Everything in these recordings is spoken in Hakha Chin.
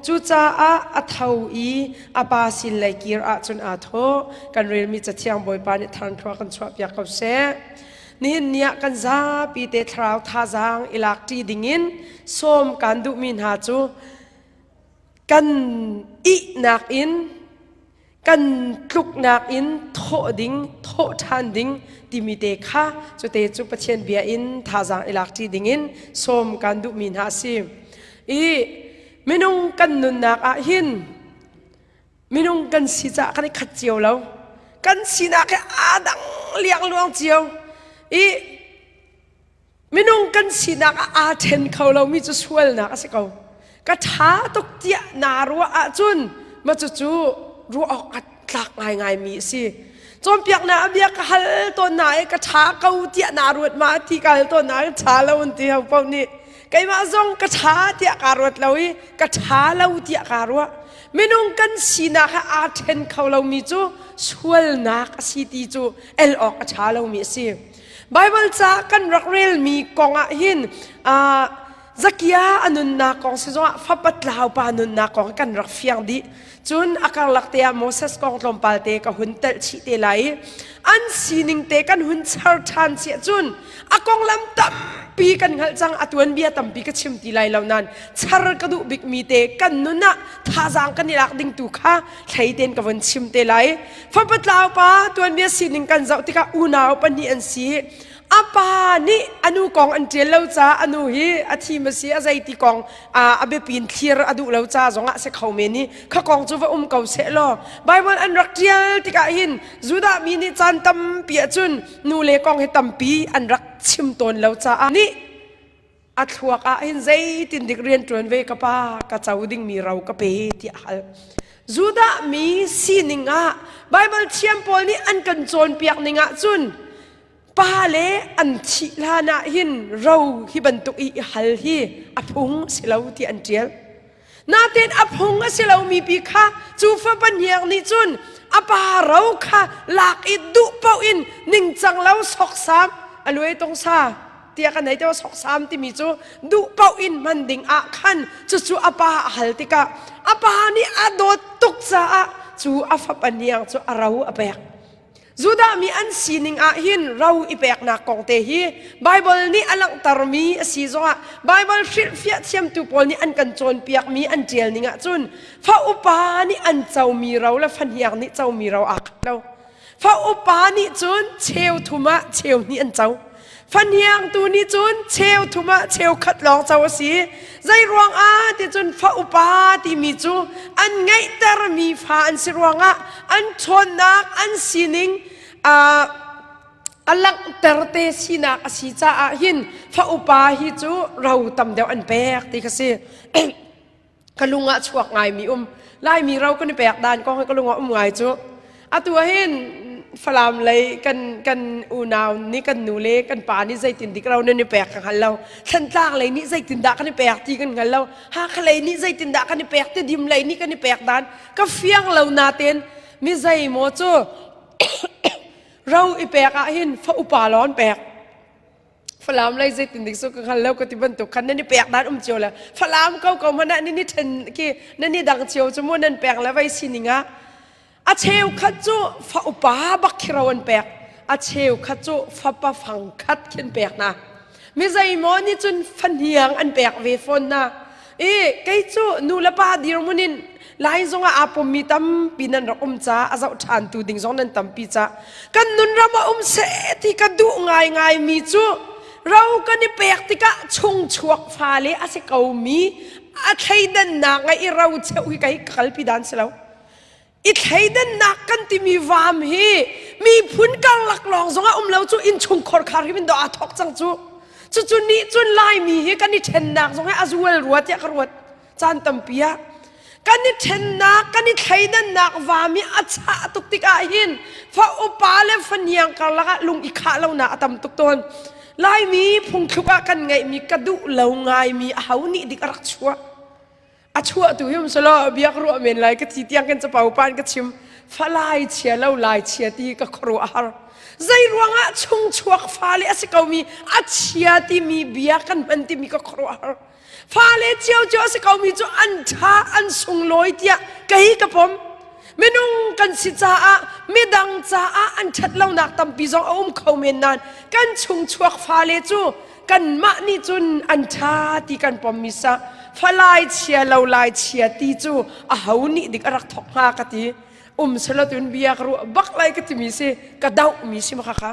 Cucaah a tho i a pa sin lei kir ahcun aa thawh. Kan relmi Cathiang Bawipa nih thangthlua kan chuahpiak ko seh. Nihin ni ah kan zapi te thlarau thazaang i lak ṭi dingin sawm kan duhmi hna cu kan ihnak in kan tluknak in thawh ding thawh ṭhan ding timi te kha cute cu Pathian bia in thazaang i lak ṭi dingin sawm kan duhmi hna a si. I minung kan nunnak ah hin minung kan si caah kan i khat cio lo. Kan sinak hi aa dang liangluang cio. I Minung kan sinak ah aa ṭhen kho lomi cu sualnak a si ko. Ka ṭha tuk tiah naa ruah ahcun mah cucu ruah awk a tlak ngaingaimi a si. Cawnpiaknak a bia ka hal tawn hna i ka ṭha ko tiah naa ruat ma ti ka hal tawn hna i ṭha lo an ti ho paoh nih. Keimah zong ka ṭha tiah kaa ruat lo i ka ṭha lo tiah kaa ruah. Minung kan sinak he aa ṭhen kho lomi cu sualnak a si ti cu el awk a ṭha lomi a si. Baibal ca kan rak relmi kong ah hin Zakia a nunnak kong si zongah fapa tlau pa nunnak kong kan rak fiang dih. Cun a karlak te ah Moses kong tlawmpal te ka hun telh chih te lai i an sining te kan hun char ṭhan siah cun a konglam tampi kan hngalh cang a tuanbia tampi ka chim ti lai lo nain char ka duh bikmi te kan nun ah thazaang kan i lak ding tu kha thlei tein ka vun chim te lai. Fapa tlau pa tuanbia sining kan zoh tikah unau pahnih an si. A pa nih a nu kong an ṭial lo caah a nu hi a thi ma si a zeiti kong a biapi in thlir a duh lo ca zongah si kho men i kha kong cu va um ko seh law Bible an rak ṭial tikah hin Judah mi nih caan tampi ahcun nu le kong hi tampi an rak chim tawn lo caah nih a thluak ah hin zeitin dik rian ṭuan ve ka pa ka co dingmi ro ka pe tiah a hal. Judah mi sining ah Baibal thiam pawl nih an kan cawnpiak ning ah cun pa le an thih hlan ah hin ro hi bantuk i hal hi a phung si lo ti an ṭial. Natin a phung a si lomi pi kha cu fapa hniang nih cun a pa ro kha lak i duh paoh in ningcang lo soksam a luai tong sa tiah kan hei te soksam timi cu duh paoh in hman ding ah khan cucu a pa a hal tikah a pa nih a dawt tuk caah cu a fapa hniang cu a ro a pek. Judah mi an sining ah hin ro i peknak kong te hi Baibal nih a langhtermi a si zongah Baibal hrilhfiah thiamtu pawl nih an kan cawnpiakmi an ṭial ning ahcun fa upa nih an comi ro le fahniang nih comi ro aa khat lo. Fa upa nih cun cheu thum ah cheu hnih an co. Fahniang tu nih cun cheu thum ah cheu khat lawng co a si. Zei ruangah ti cun fa upa timi cu an ngeihtermi fa an si ruangah an ṭhawnnak an sining a langhter te sinak a si caah hin fa upa hi cu ro tam deuh an pek ti kha si. ka lung ah chuak ngaimi um laimi ro kan i pek dan kong hi ka lung ah um ngai cu atu ah hin falam lei kan kan unau nih kan nu le kan pa nih zeitin dik ro nan i pek ka hngal lo thlantlang lei nih zeitin dah kan i pek ti kan hngal lo hakha lei nih zeitin dah kan i pek tidim lei nih kan i pek dan ka fiang lo naten mi zei maw cu ro i pek ah hin fa upa lawn pek Falam lei zeitin dik su ka hngal lo ka ti bantuk khan nan i pek dan um cio le Falam ko ko hmanh ah nan i then khi nan i dang cio cu mu nan pek le vei sining ah a cheu khat cu fa upa bak khi ro an pek a cheu khat cu fapa fang khat khin pek na mi zeimaw nih cun fahniang an pek ve fawn na I kei cu nu le pa dirhmun in lai zongah aa pummi tampi nan rak um ca a zoh ṭhan tu ding zong nan tampi ca kan nunram a um seh ti ka duh ngaingai mi cu ro kan i pek tikah chungchuak fale a si ko mi a thleidannak ngai i ro cheu hi kai kalpi dan si lo I thleidannak kan timi vaam hi miphun karlak lawng zongah um lo cu innchungkhar khar hi min dawh aa thawk cang cu. Cucu nih cun Laimi hi kan i ṭhennak zong hi a zual rua tiah ka ruat caan tampi ah. Kan i ṭhennak, kan i thleidannak vaam hi a chah tuk tikah hin fa upa le fahniang karlak ah lung i khah lonak a tam tuk tawn. Laimi phungthluk ah kan ngeihmi ka duh lo ngaimi aho nih dik a rak chuah. A chuah tu hi um selaw biak ruah men lai ka thi tiang kan capo pan ka chim falai chia lo lai chia ti ka khuaruah a har zei ruangah chung chuak fale a si ko mi a chia timi bia kan hman timi ka khuaruah har. Fale ciocio a si komi cu an ṭha an sunglawi tiah kei ka pom. Minung kan si caah midang caah an ṭhat lonak tampi zong a um kho men nain kan chungchuak fale cu kanmah nih cun an ṭha ti kan pommi sa falai chia lo lai chia ti cu aho nih dik a rak thok hnga ka ti um selatun bia ka ruah bak lai ka timi si ka doh mi si ma kha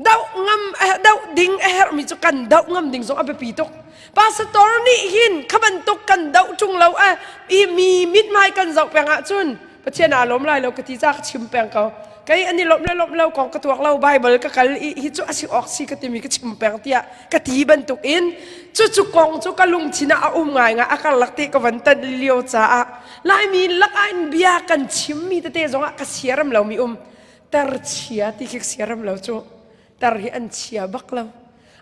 doh ngam doh ding a herhmi cu kan doh ngam ding zong a biapi tuk pastor nih hin kha bantuk kan doh ṭung lo a i mi mithmai kan zoh peng ahcun Pathian aa lawm lai lo ka ti ca ka chim peng ko kei an i lawmh le lawmh lo kong ka tuak lo Bible ka kal i hi cu a si awk si ka timi ka chim peng tiah ka ti bantuk in cucu kong cu ka lungthin ah a um ngai ngai a karlak te ka van tan lio caah Laimi lakah in bia kan chimmi tete zongah ka siaram lomi um tar chia ti khi siaram lo cu tar hi an chia bak lo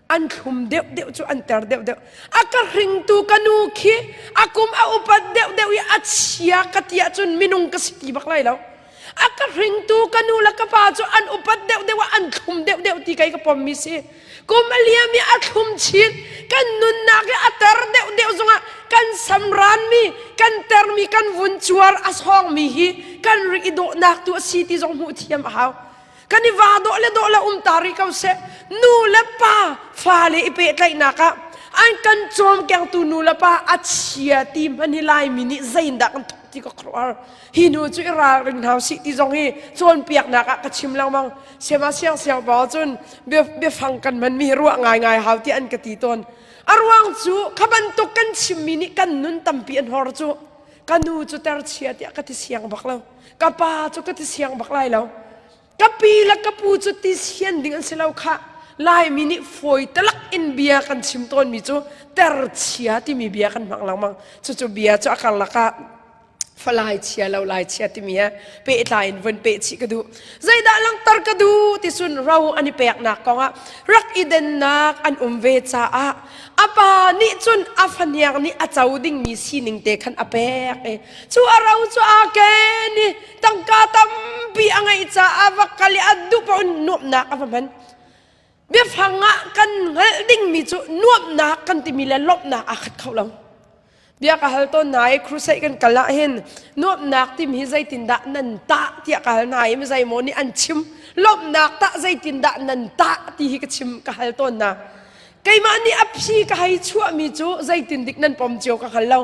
an thlum deuh deuh cu an ter deuh deuh a ka hringtu ka nu khi a kum a upat deuh deuh i a chia ka ti ahcun minung ka si ti bak lai lo a ka hringtu ka nu le ka pa cu an upat deuh deuh ah an thlum deuh deuh ti kei ka pom mi si kum a liam i a thlum chin kan nunnak i a ter deuh deuh zongah kan samran mi kan termi kan vun cuar a sawng mi hi kan ri i dawhnak tu a si ti zong hmuh thiam a hau kan i va dawh le dawh le um ta rih ko seh nu le pa fale i pehtlaihnak ah an kan cawmkengtu nu le pa a chia ti hman hi laimi nih zeindah kan thok ti ka khuaruahhar hi nu cu i ralring hna usih ti zong hi cawnpiaknak ah ka chim lengmang siama siang siang pa cun biafang kan hmanmi hi ruah ngaingai hau ti an ka ti tawn a ruang cu kha bantuk kan chimmi nih kan nun tampi an hor cu ka nu cu ter chia tiah ka ti siang bak lo ka pa cu ka ti siang bak lai lo ka pi le ka pu cu ti sian ding an si lo khah Laimi nih fawi talak in bia kan chim tawnmi cu terchia timi bia kan hmang lengmang cucu bia cu a karlak ah falai chia lo lai chia timi he pehtlai in vun peh chih ka duh zeidah langhter ka duh ti cun ro an i peknak kongah rak i dennak an um ve caah a pa nih cun a fahniang nih a co dingmi sining te khan a pek i cu a ro cu aa ken i tangka tampi a ngeih caah va kal i a duh paoh in nuamhnak a va hman biafang ah kan hngalh dingmi cu nuamhnak kan timi le lawmhnak aa khat kho lo bia ka hal tawn hna i crusade kan kal ah hin nuamhnak timi hi zeitindah nan tah tiah ka hal hna i zeimaw nih an chim lawmhnak tah zeitindah nan tah ti hi ka chim ka hal tawn hna Keimah nih a phi ka hei chuahmi cu zeitindik nan pom cio ka hngal lo.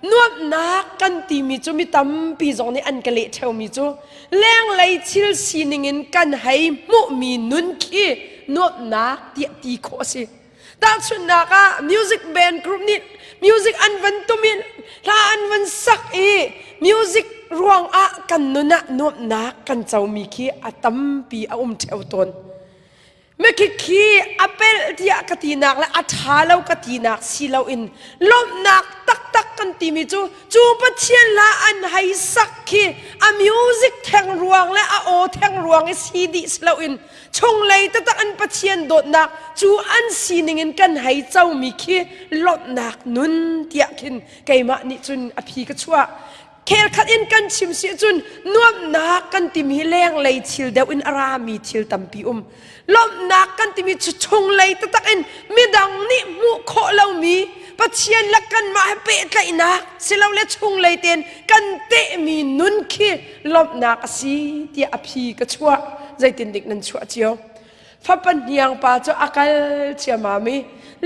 Nuamhnak kan timi cu mi tampi zong nih an ka leh ṭheomi cu lenglei thil sining in kan hei hmuhmi nun khi nuamhnak tiah ti khawh a si. Tahchunhnak ah music band group nih music an van tum i hla an van sak i music ruangah kan nun ah nuamhnak kan comi khi a tampi a um ṭheo tawn. Mikhikhi a pelh tiah ka tinak le a ṭha lo ka tinak si loin lawmhnak taktak kan timi cu cu Pathian hla an hei sak khi a music theng ruang le a aw theng ruang i si dih si loin chunglei taktak an Pathian dawtnak cu an sining in kan hei comi khi lawmhnak nun tiah khin keimah nih cun a phi ka chuah. Khelkhat in kan chim si cun nuamhnak kan timi lenglei thil deuh in a rami thil tampi um. Lawmhnak kan timi cu chunglei taktak in midang nih hmuh khawh lomi Pathian le kanmah he pehtlaihnak silole chunglei tein kan tehmi nun khi lawmhnak a si tiah a phi ka chuah. Zeitindik nan chuah cio? Fapa hniang pa cu a kal ciamam i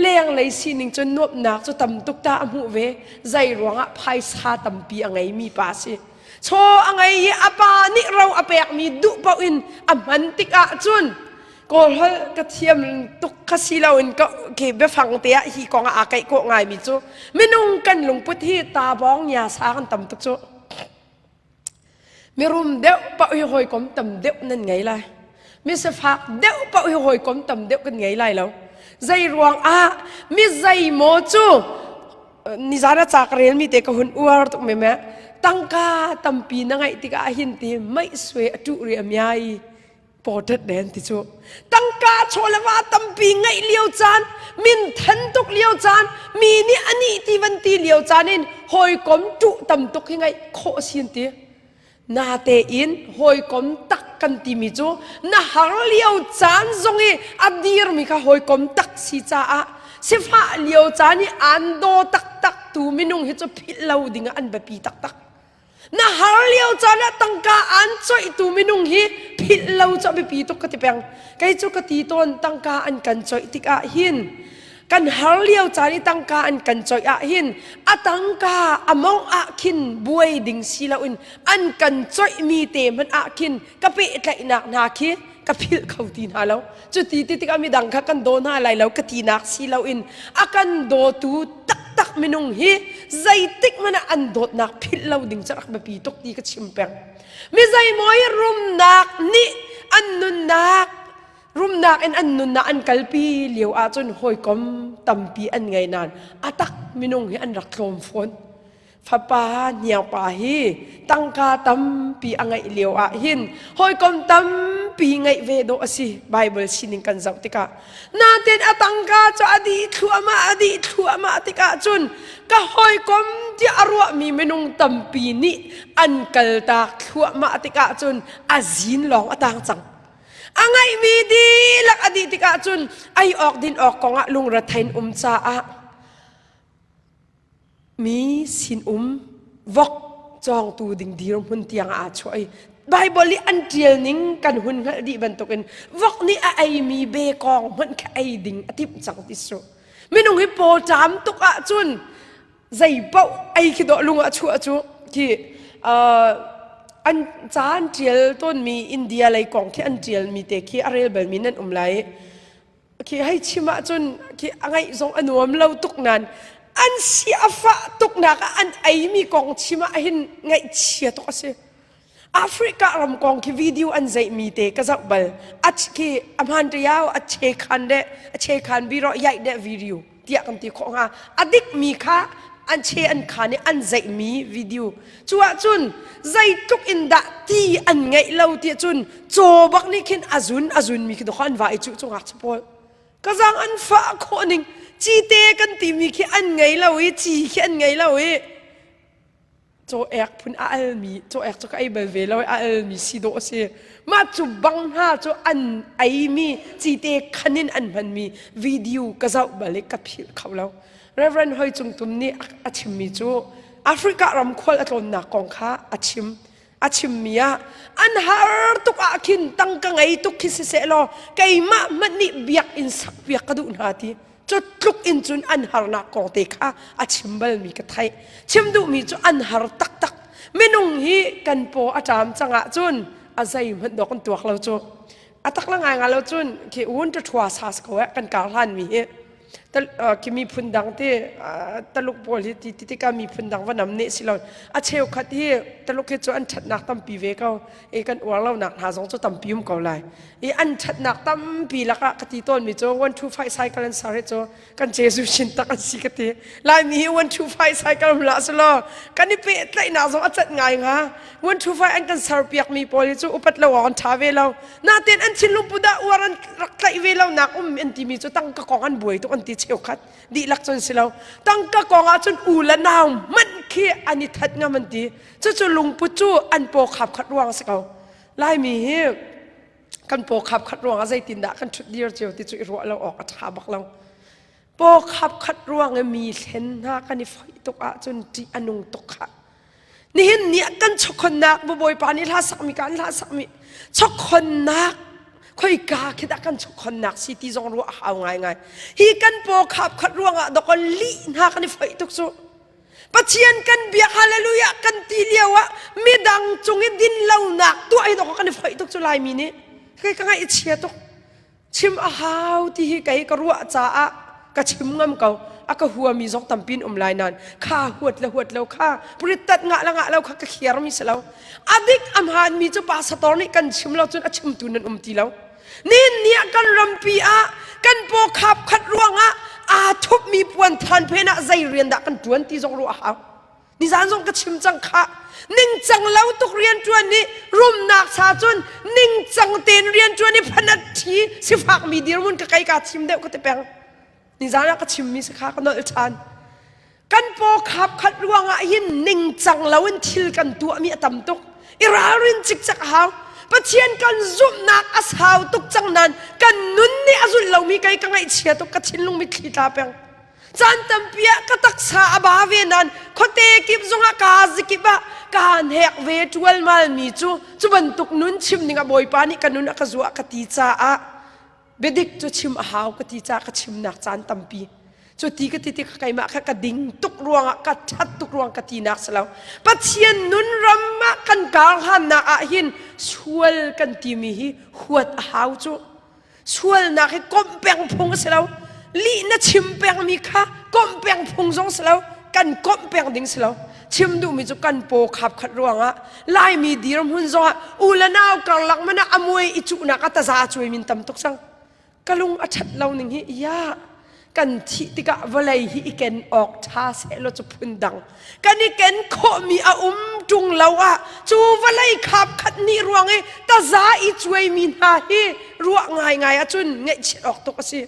lenglei sining cu nuamhnak cu tam tuk ta a hmuh ve. Zei ruangah phaisa tampi a ngeimi pa a si. Chaw a ngei i a pa nih ro a pekmi duh paoh in a hman tikah cun Kawlholh ka thiam tuk kha si loin ka khi biafang te ah hi kong ah aa keih khawh ngaimi cu minung kan lungput hi tabawng ngiasa kan tam tuk cu. Mirum deuh paoh hi hawikom tam deuh nan ngei lai. Misifak deuh paoh hi hawikom tam deuh kan ngei lai lo. Zei ruang ah mi zeimaw cu nizan a ca ka relmi te ka hun uar tuk me me tangka tampi na ngeih tikah hin ti meih sue a tuh ri a miai pawtet den ti cu tangka chawleva tampi ngeih lio caan min than tuk lio caan mi nih ani ti van ti lio caan in hawikom tuh tam tuk hi ngaih khawh sin ti na tein hawikom tak kan timi cu na har lio caan zong i a dirmi kha hawikom tak si caah sifah lio caan i an daw taktak. taktaktu minung hi cu philh lo ding ah an biapi taktak. Na har lio caan ah tangka aan coihtu minung hi philh lo cu a biapi tuk ka ti peng. Kei cu ka ti tawn tangka an kan coih tikah hin kan har lio caan i tangka an kan coih ah hin a tangka a mong ah khin buai ding si loin an kan coihmi te hmanh ah khin ka pehtlaihnak hna khi ka philh kho ti hna lo. Cuti ti tikah midang kha kan daw hna lai lo ka tinak si loin a kan dawtu taktak minung hi zeitik hmanh ah an dawtnak philh lo ding cu rak biapi tuk ti ka chim peng. Mi zeimaw i rumnak nih an nunnak rumnak in an nunnak an kalpi lio ahcun hawikom tampi an ngei nain a tak minung hi an rak tlawm fawn. Fapa hniangpa hi tangka tampi a ngeih lio ah hin hawikom tampi ngeih ve dawh a si Bible sining kan zoh tikah. Natin a tangka cu a dih thluahmah a dih thluahmah tikah cun ka hawikom tiah a ruahmi minung tampi nih an kaltak thluahmah tikah cun a zin lawng a tang cang. A ngeihmi dihlak a dih tikah cun ei awk din awk kongah lungrethein um caah Mi sinum vok cawngtu ding dirhmun tiang aa chuah i Baibal i an ṭial ning kan hun hngalh dih bantukin vok nih a eimi bekawng hmanh kha ei ding a timh cang ti su. Minung hi paw ṭam tuk ahcun zei paoh ei khi dawh lung ah chuah cu khi an ca an ṭial tawnmi India lei kong khi an ṭialmi te khi a rel balmi nan um lai. Khi hei chim ahcun khi a ngaih zong a nuam lo tuk nain an si a fah tuknak ah an eimi kong chim ah hin ngaihchia tuk a si. Africa ram kong khi video an zeihmi te ka zoh bal. A khi a hmaan riau a che khan de a che khan bi ro yaih de video tiah kan ti khawh hnga. A dikmi kha an che an khan i an zeihmi video. Cu ahcun zeitluk in dah ti an ngeih lo ti cun caw bak nih khin a zun a zunmi khi an va i cuh cu ngakchia pawl. Ka zang an fah khawh ning cite kan timi khi an ngei lo i ci khi an ngei lo i caw ek phun a almi caw ek cu ka ei bal ve lo i a almi si dawh a si. Mah cu bang hna cu an eimi cite khan in an hmanmi video ka zoh bal i ka philh kho lo. Reverend Hoi Cung Tum nih a chimmi cu Africa ram khual a tlawnnak kong kha a chim. A chimmi ah an har tuk ah khin tangka ngei tuk khi siseh law keimah hmanh nih biakinn sakpiak ka duh hna ti. Cu tluk in cun an harnak kong te kha a chim balmi ka theih. Chim duhmi cu an har taktak. Minung hi kan paw a ṭam cang ahcun a zeihmanh dawh kan tuak lo cu. A tak la ngai nga lo cun khi un ṭha sa ko eh kan kar hlan mi hi. Khi miphun dang ti Taluk pawl hi ti tikah miphun dang va nam ne si lo a cheukhat hi Taluk hi cu an ṭhatnak tampi ve ko i kan uar lonak hna zong cu tampi um ko lai i an ṭhatnak tampi lakah ka ti tawnmi cu 125 cycle an ser hi cu kan Jesuh sin tak an si ka ti Laimi hi 125 cycle hlah selaw kan i pehtlaihnak zong a cat ngai hnga 125 an kan serpiakmi pawl hi cu upat lo awk an ṭha ve lo Natin an thinlung pu dah uar an rak tlaih ve lo nak um an timi cu tangka kong an buai tuk an ti cheukhat dihlak cun si lo tangka kong ah cun u le nau hmanh khi an i that ngam an ti cucu lungput cu an paw khap khat ruang si ko laimi hi kan paw khap khat ruang ah zeitindah kan ṭhut dir cio ti cu i ruah lo awk a ṭha bak lo paw khap khat ruang i mi thlen hna kan i foih tuk ahcun ṭih a nung tuk khah Nihin ni ah kan chokkhonnak Bawipa nih hla sakmi ka an hla sakmi chokkhonnak khoika khi dah kan chokkhonnak si ti zong ruah a hau ngaingai. Hi kan paw khap khat ruangah dokon lih hna kan i foih tuk cu. Pathian kan biak hallelujah kan ti lio ah midang cung i din lonak tuah hi dok kan i foih tuk cu Laimi nih. Kai ka ngaih chia tuk. Chim a hau ti hi kei ka ruah caah ka chim ngam ko. A ka huami zong tampi in um lai nain kha huat le huat lo kha prittat ngah le ngah lo kha ka khiarmi si lo. A dik a hmaanmi cu pastor nih kan chim lo cun a chimtu nan um ti lo. Nin ni ah kan rampi ah kan paw khap khat ruangah aa thupmi puan than phen ah zei rian dah kan ṭuan ti zong ruah a hau. Nizan zong ka chim cang khah. Ningcang lo tuk rianṭuan nih rumnak sa cun ningcang tein rianṭuan i phanat ṭhi sifakmi dirhmun ka kei kaa thim deuh ka ti peng. Nizan ah ka chimmi si kha ka nolh ṭhan. Kan paw khap khat ruangah hin ningcang loin thil kan tuahmi a tam tuk. I ralrin cikcek a hau. Pathian kan zumhnak a sau tuk cang nain kan nun nih a zulh lomi kei ka ngaihchia tuk ka thinlung mitthli tla peng. Caan tampi ah ka taksa a ba ve nain khuate kip zongah kaa zikip ah kaa hnek ve ṭualmal mi cu cu bantuk nun chim ding ah Bawipa nih ka nun a ka zuah ka ti caah biadik cu chim a hau ka ti caah ka chimnak caan tampi. Cu ti ka ti tik keimah kha ka ding tuk ruangah ka ṭhat tuk ruang ka tinak si lo. Pathian nun ram ah kan kar hlannak ah hin sual kan timi hi huat a hau cu. Sualnak hi komh peng phung a si lo. Lih na chim pengmi kha komh peng phung zong si lo. Kan komh peng ding si lo. Chim duhmi cu kan paw khap khat ruangah Laimi dirhmun zongah u le nau karlak man ah a muai i cuhnak ah taza cuai min tam tuk cang. Ka lung a ṭhat lo ning hi ya kan thih tikah vawlei hi i ken awk ṭha sehlaw cu phun dang kan i ken khawhmi a um ṭung lo ah cu vawlei khap khat nih ruang i taza i cuaimi hna hi ruah ngaingai ahcun ngaihchiat awk tuk a si.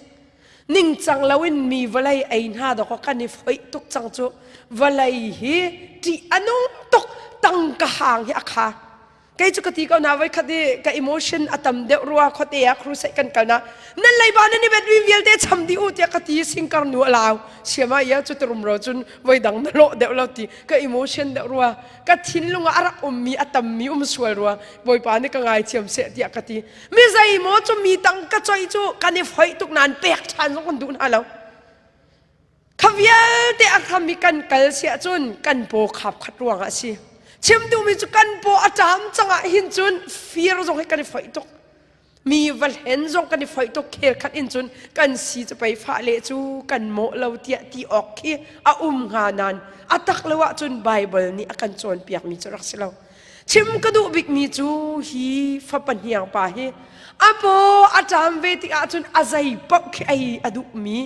Ningcang loin mi vawlei ei hna dawkaw kan i foih tuk cang cu. Vawlei hi ṭih a nung tuk tangka hang hi a kha. Kei cu ka ti ko na voi khat i ka emotion a tam deuh rua khuate ah crusade kan kal na nan leiba nan i bet mi vialte cham dih u tiah ka ti singkar nu a lau siama ia cu turum ro cun voi dang na lawh deuh lo ti ka emotion deuh rua ka thinlung ah a rak ummi a tammi um sual rua bawipa nih ka ngaithiam seh tiah ka ti mi zei maw cu mi tang ka choi cu kan i foih tuk nain pek ṭhan zong kan duh hna lo Kha vialte a hram i kan kal siah cun kan paw khap khat ruangah a si. Chim duhmi cu kan paw a ṭam cangah hin cun fir zong hi kan i foih tuk. Mi va hlen zong kan i foih tuk khel khat in cun kan si cu pei fah le cu kan mawh lo tiah ti awk khi a um hnga nain a tak lo ahcun Baibal nih a kan cawnpiakmi cu rak si lo. Chim ka duh bikmi cu hi fapa hniang pa hi a paw a ṭam ve tikah cun a zei paoh khi ei a duhmi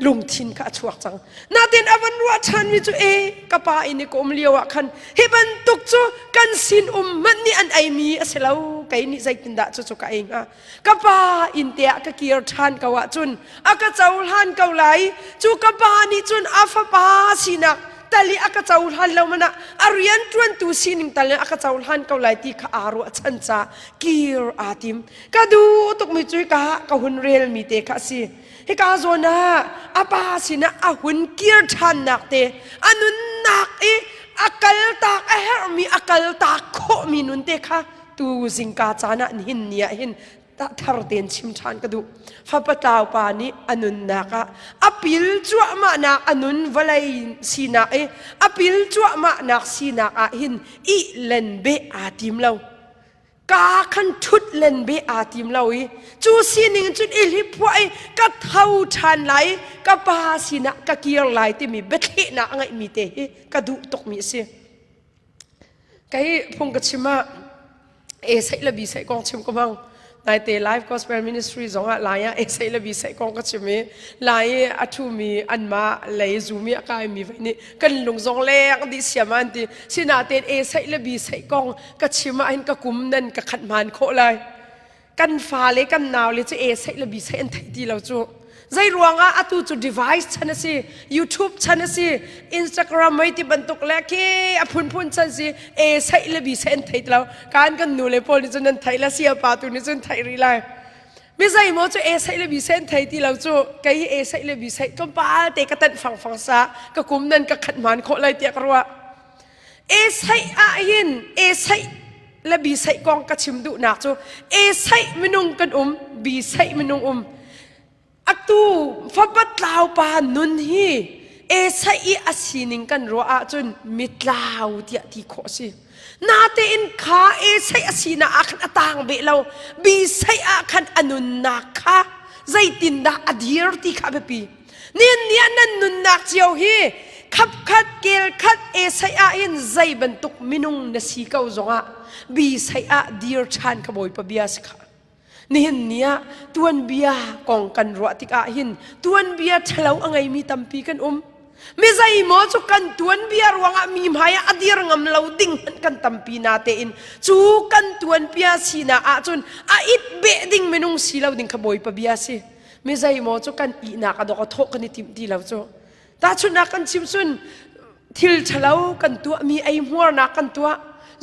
lungthin kha a chuak cang. Natin a van ruah ṭhanmi cu e ka pa inn i ka um lio ah khan hi bantuk cu kan sin um hmanh nih an eimi a si lo kei nih zeitindah cucu ka ei hnga ka pa inn te ah ka kir ṭhan ko ahcun a ka cohlan ko lai cu ka pa nih cun a fapa sinak tal i a ka cohlan lo man ah a rian ṭuantu sining tal in a ka cohlan ko lai ti kha aa ruahchan ca kir aa tim ka duh tukmi cu hika ka hun relmi te kha a si Hika zawn ah a pa sinah a hun kir ṭhannak te a nunnak i a kaltak a herhmi a kaltak khawhmi nun te kha tu zingka caan ah nihin ni ah hin thar tein chim ṭhan ka duh. Fapa tlau pa nih a nunnak ah a pil cuahmahnak a nun vawlei sinak i a pil cuahmahnak sinak ah hin ih len beh aa tim lo. Ka khan ṭhut len be aa tim lo i cu sining cun i hliphuah i ka tho ṭhan lai i ka pa sinah ka kir lai timi biathlehnak a ngeihmi te hi ka duh tukmi a si. Kei phung ka chim ah e seih le bi seih kong chim ka hmang. Naite Live Gospel Ministry zong ah lai ah e seih le bi seih kong ka chim i lai i a ṭhumi anmah lei zumi a kaimi vai nih kan lung zong leng dih siam an ti. Sinain e seih le bi seih kong ka chim ah hin ka kum nan ka khat hmaan khawh lai kan fa le kan nau le cu e seih le bi seih an theih ti lo cu zei ruangah atu cu device chan a si youtube chan a si instagram mei ti bantuk le khi a phunphun chan si e seih le bi seih an thei ti lo kan kan nu le pawl nih cun nan theih la sia pa tu nih cun theih rih lai mi zei maw cu e seih le bi seih an thei ti lo cu kei hi e seih le bi seih tlawmpal te ka tanh fangfang sa ka kum nan ka khat hmaan khawh lai tiah ka ruah Esaih ah hin esaih le bisaih kong ka chim duhnak cu esaih minung kan um bisaih minung um atu fapa tlau pa nun hi esaih i a sining kan ruah ahcun mitlau tiah ti khawh a si natein kha esaih a sinak ah khan a tang beh lo bisaih ah khan a nunnak kha zeitindah a dir ti kha a biapi Nihin ni ah nan nunnak cio hi khapkhat kelkhat esai ah hin zei bantuk minung na si ko zongah bi sei ah dir ṭhan ka Bawipa bia si kha. Nihin ni ah tuanbia kong kan ruah tikah hin tuanbia ṭhalo a ngeimi tampi kan um. Mi zeimaw cu kan tuanbia ruangah mi hmai ah a dir ngam lo ding hmanh kan tampi na tein cu kan tuanbia sinak ahcun a it beh ding minung si lo ding kha Bawipa bia si. Mi zeimaw cu kan ihnak a dok a thawh kan i timh ti lo cu. Tahchunhnak kan chim cun thil ṭhalo kan tuahmi eihmuarnak kan tuah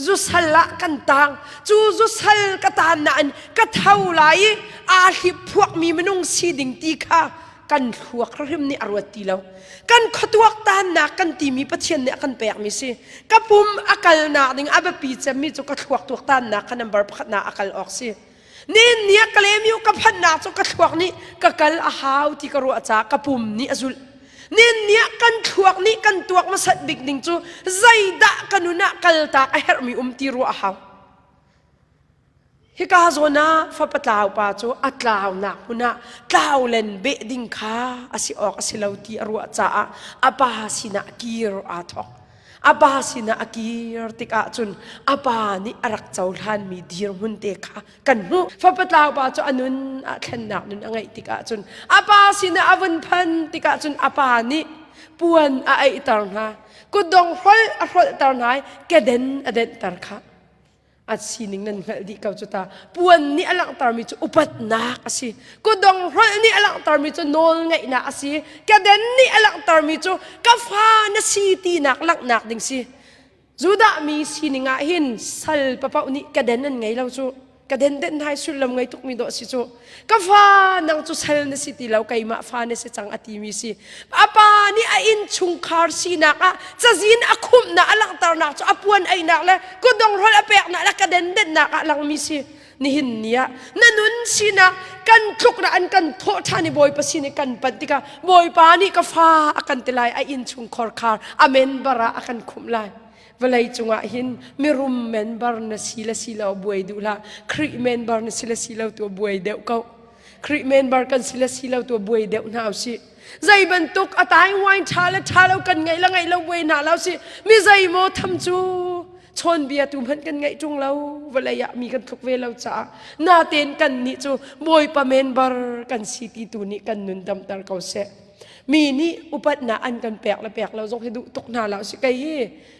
zusal ah kan tang cu zusal ka tan nain ka tho lai i aa hlip phuakmi minung si ding ti kha. kan thluak hrim nih a ruat ti lo. Kan khuatuaktannak kan timi Pathian nih a kan pekmi si. Ka pum a kalnak ding a biapi cemmi cu ka thluak tuaktannak kha number pakhatnak a kal awk si. Nin ni a Kalemiu ka phanhnak cu ka thluak nih ka kal a hau ti ka ruah caah ka pum nih a zulh. Nin ni ah kan thluak nih kan tuak hmasat bik ding cu zeidah ka nun ah kaltak a herhmi um ti ruah a hau. Hika zawn ah fapa tlau pa cu a tlaunak hmun ah tlau len beh ding kha a si awk a si lo ti a ruah caah a pa sinah kir aa thawk. A pa sinah a kir tikah cun a pa nih a rak cohlanmi dirhmun te kha kan hmuh. Fapa tlau pa cu a nun ah thlennak nun a ngeih tikah cun a pa sinah a vun phan tikah cun a pa nih puan a aihter hna. Kutdong hrolh a hrolhter hna i keden a denhter kha. A sining nan hngalh dih ko cu ta. Puan nih a langhtermi cu upatnak a si. Kutdong hrolh nih a langhtermi cu nawlngeihnak a si. Keden nih a langhtermi cu ka fa na si tinak langhnak ding si. Judah mi sining ah hin sal papaoh nih keden an ngei lo cu. Keden den hai sullam ngei tukmi dawh si cu. Ka fa nang cu sal na si ti lo keimah fa na si cang a timi si. A pa nih a innchungkhar sinak ah cazin a khumhnak a langhternak cu a puan einak le kutdonghrolh a peknak le ka dendennak ah langmi si. Nihin ni ah na nun sinak kan tluknak an kan thawh ṭhan i Bawipa sin i kan panh tikah Bawipa nih ka fa a kan ti lai a innchungkhar khar a member ah a kan khumh lai. Vawlei cungah hin mirum member na si le si lo buai duh hlah. Khrih member na si le si lo tu buai deuh ko. Khrih member kan si le si lo tu buai deuh hna usih. Zei bantuk a tai wine ṭha le ṭha lo kan ngeih le ngeih lo buai hna lo si. Mi zei maw tham cu chawnbia tu hmanh kan ngeih ṭung lo vawlei ah mi kan tluk ve lo caah natein kan nih cu Bawipa member kan si ti tu nih kan nun damter ko seh. Mi nih upatnak an kan pek le pek lo zong hi duh tuk hna lo si kei hi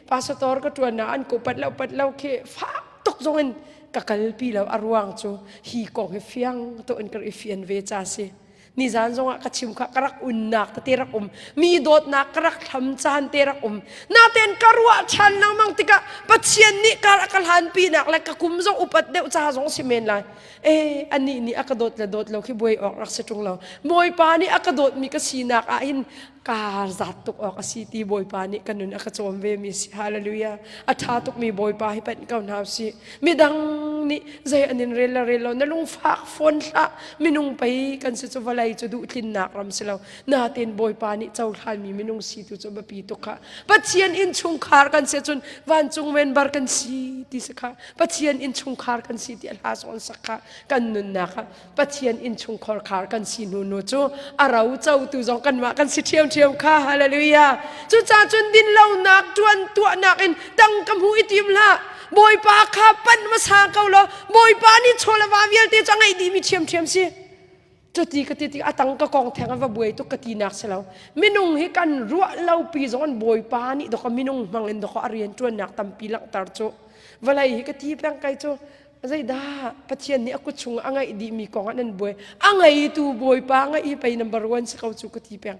pastor ka ṭuan ah an ka upat lo upat lo khi fak tuk zong in ka kalpi lo a ruang cu hi kong hi fiang to in ka i fian ve ca si nizan zong ah ka chim kha ka rak unnak tete rak um mi dawtnak ka rak thlam caan te rak um naten ka ruah ṭhan lengmang tikah Pathian nih kar a ka hlanpi nak le ka kum zong upat deuh ca zong si men lai e anih nih a ka dawt le dawt lo khi buai awk rak si ṭung lo Bawipa nih a ka dawtmi ka sinak ah hin kaa zat tuk awk a si ti Bawipa nih ka nun a ka cawm ve mi si hallelujah a ṭha tukmi Bawipa hi panh ko hna usih midang nih zei an in rel le rel lo na lungfak fawn hlah minung pei kan si cu vawlei cu duhtlinnak ram si lo natein Bawipa nih cohlanmi minung si tu cu biapi tuk kha Pathian innchungkhar kan si cun vancung member kan si ti si kha Pathian innchungkhar kan si ti a hla zawn sak kha kan nunnak ah Pathian innchungkhar khar kan si hnu nu cu a ro cotu zong kanmah kan si ṭhiamṭhiam kha hallelujah cucaah cun dinlonak ṭuan tuahnak in tang ka hmu i tim hlah Bawipa kha panh hmasa ko law Bawipa nih chaw le va vialte cu a ngeih dihmi ṭhiamṭhiam si cuti ka ti tik a tang ka kong theng va buai tuk ka ti nak si lo minung hi kan ruah lo pi zong an bawipa nih dok minung hmang in dok a rian ṭuannak tampi langhter cu vawlei hi ka ti peng kai cu zeidah Pathian nih a kut chung a ngeih dihmi kong ah nan buai a ngeitu bawipa ngeih hi pei number one si ko cu ka ti peng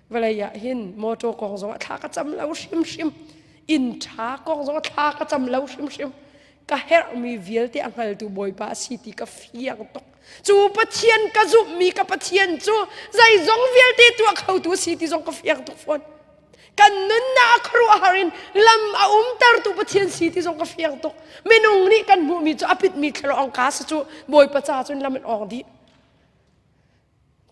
vawlei ah hin motor kong zong ah thla ka cam lo hrimhrim inn ṭha kong zong ah thla ka cam lo hrimhrim ka herhmi vialte a hngaltu Bawipa a si ti ka fiang tuk. Cu Pathian ka zumhmi ka Pathian cu zeizong vialte tuah khotu a si ti zong ka fiang tuk fawn. Kan nunnak a khuaruahhar in lam a umtertu Pathian si ti zong ka fiang tuk. Minung nih kan hmuhmi cu a pitmi thlalawng ka si cu Bawipa ca cun lam an awng dih.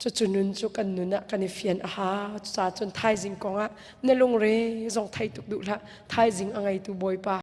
Cucu nun cu kan nun ah kan i fian a hau. Cucaah cun thaizing kong ah na lungre zong thei tuk duh hlah. Thaizing a ngeitu Bawipa.